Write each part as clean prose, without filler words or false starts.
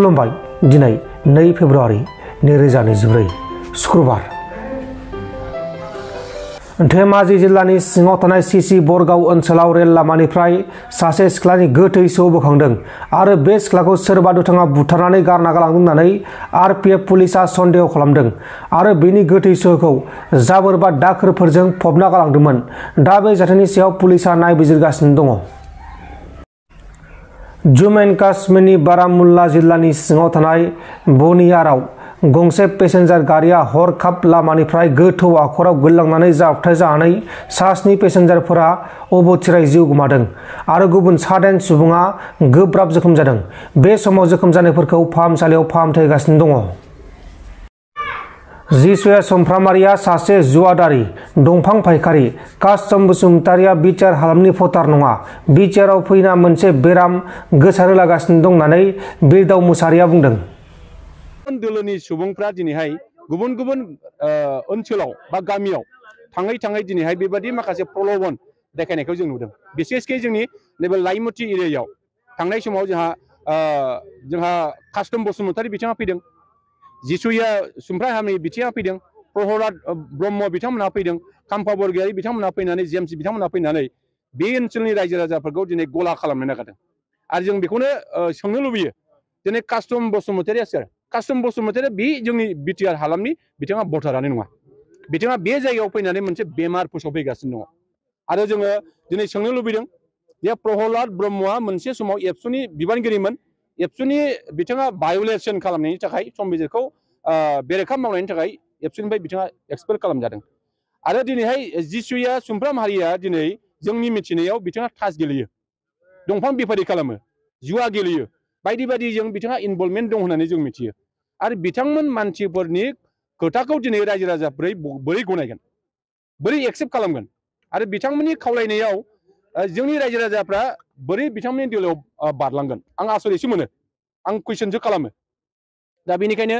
खुलुमबाय दिनै 2 फेब्रुआरि 2024 शुक्रबार धेमाजि जिल्लानि सिङाव थानाय सीसी बरगाव ओनसोलाव रेल लामानिफ्राय सासे सिख्लानि गोथै सह बोखांदों आरो बे सिख्लाखौ सोरबा दुथाङा बुथारनानै गारना गालांदों होननानै आरपीएफ पुलिसा सन्देह खालामदों आरो बेनि गोथै सहखौ जाबोर बा दाखोरफोरजों फबना गालांदोंमोन। दा बे जाथायनि सायाव पुलिसा नायबिजिरगासिनो दङ। जम्मु एन्ड काश्मीरनि बारामुल्ला जिल्लानि सिङाव थानाय बनियाराव गंसे पेसेन्जार गारिया हरखाब लामानिफ्राय गोथौ हाखराव गोलैलांनानै जाब्रबथाय जानानै सा 7 पेसेन्जारफोरा अबथिरायै जिउ गोमादों आरो गुबुन 9 सुबुङा गोब्राब जोखोम जादों। बे समाव जोखोम जानायफोरखौ फाहामसालियाव फाहामथाय होगासिनो दङ। जिसुया सुमफ्रामारिया सासे जुवादारि दंफां फायखारि, कास्टम बसुमतारिया बिटिआर हालामनि भटार नङा। बिटिआरआव फैना मोनसे बेराम गोसारहोलागासिनो दं होननानै बिरदाव मुसाहारिया बुंदों। दोलोनि सुबुंफ्रा दिनैहाय गुबुन गुबुन ओनसोलाव बा गामियाव थाङै थाङै दिनैहाय बेबायदि माखासे प्रलोभन देखायनायखौ जों नुदों। बिसेसकै जोंनि नैबे लाइमुथि एरियायाव थांनाय समाव जोंहा कास्टम बसुमतारि बिथाङा फैदों, जिसुया सुमफ्रामारि बिथाङा फैदों, प्रहलाद ब्रह्म बिथांमोनहा फैदों, खाम्फा बरगयारि बिथांमोनहा फैनानै जेम्स बिथांमोनहा फैनानै बे ओनसोलनि रायजो राजाफोरखौ दिनै गला खालामनो नागिरदों। आरो जों बेखौनो सोंनो लुबैयो दिनै कास्टम बसुमतारिया सोर? कास्टम बसुमतारिया बे जोंनि बिटिआर हालामनि बिथाङा भटारानो नङा। बिथाङा बे जायगायाव फैनानै मोनसे बेमार फोसावफैगासिनो दङ। आरो जोङो दिनै सोंनो लुबैदों जे प्रहलाद ब्रह्मआ मोनसे समाव एबसुनि बिबानगिरिमोन। एबसुनि बिथाङा भायलेसन खालामनायनि थाखाय संबिजिरखौ बेरेखा मावनायनि थाखाय एबसुनिफ्राय बिथाङा एक्सपेल खालामजादों। आरो दिनैहाय जिसुया सुमफ्रामारिया दिनै जोंनि मिथिनायाव बिथाङा तास गेलेयो, दंफां बेफारि खालामो, जुवा गेलेयो, बायदि बायदिजों बिथाङा इनभल्भमेन्ट दं होननानै जों मिथियो। आरो बिथांमोन मानसिफोरनि खोथाखौ दिनै रायजो राजाफोरा बोरै गनायगोन, बोरै एक्सेप्ट खालामगोन? आरो बिथांमोननि खावलायनायाव जोंनि रायजो राजाफ्रा बोरै बिथांमोननि दोलोआव बारलांगोन? आं आसरितसो मोनो, आं कुइसनसो खालामो। दा बेनिखायनो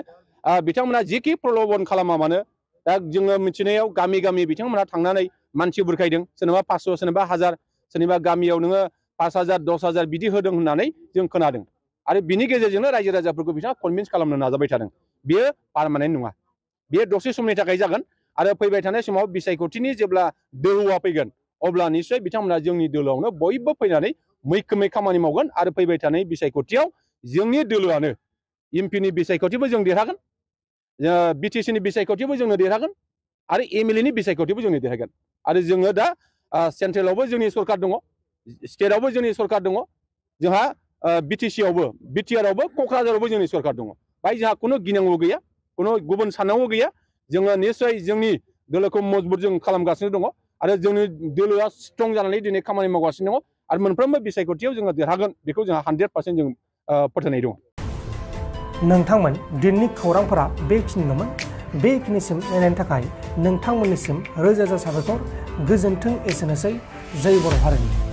बिथांमोना जिखि प्रलोभन खालामा मानो, दा जोङो मिथिनायाव गामि गामि बिथांमोना थांनानै मानसि बुरखायदों, सोरनोबा 500, सोरनोबा 1000, सोरनिबा गामियाव नोङो 5000, 10000 बिदि होदों होननानै जों खोनादों। आरो बिनि गेजेरजोंनो रायजो राजाफोरखौ बिथाङा कनभिन्स खालामनो नाजाबाय थादों। बेयो पार्मानेन्ट नङा, बेयो दसे समनि थाखाय जागोन। आरो फैबाय थानाय समाव बिसायख'थिनि जेब्ला दोहौआ फैगोन अब्ला निश्चय बिथांमोना जोंनि दोलोआवनो बयबो फैनानै मैखोमै खामानि मावगोन। आरो फैबाय थानाय बिसायख'थियाव जोंनि दोलोआनो एमपिनि बिसायख'थिबो जों देरहागोन, बिटिसिनि बिसायख'थिबो जोंनो देरहागोन, आरो एमएलएनि बिसायख'थिबो जोंनो देरहागोन। आरो जोङो दा सेन्ट्रेलावबो जोंनि सरकार दङ, स्टेटआवबो जोंनि सरकार दङ, जोंहा बिटिसिआवबो, बिटिआरआवबो, क'क्राझारावबो जोंनि सरकार दङ। बाय जोंहा खुनु गिनांगौ गैया, खुनु गुबुन साननांगौ गैया। जोङो निश्चय जोंनि दोलोखौ मजबुत जों खालामगासिनो दङ आरो जोंनि दोलोआ स्ट्रं जानानै दिनै खामानि मावगासिनो दङ। आरो मोनफ्रोमबो बिसायख'थियाव जोङो देरहागोन बेखौ जोंहा 100% जों फोथायनाय दङ। नोंथांमोन दिननि खौरांफोरा बेखिनिल'मोन। बेखिनिसिम नायनायनि थाखाय नोंथांमोननिसिम रोजा रोजा साबायखर। गोजोन्थों। एसेनोसै। जय बर' हारिनि।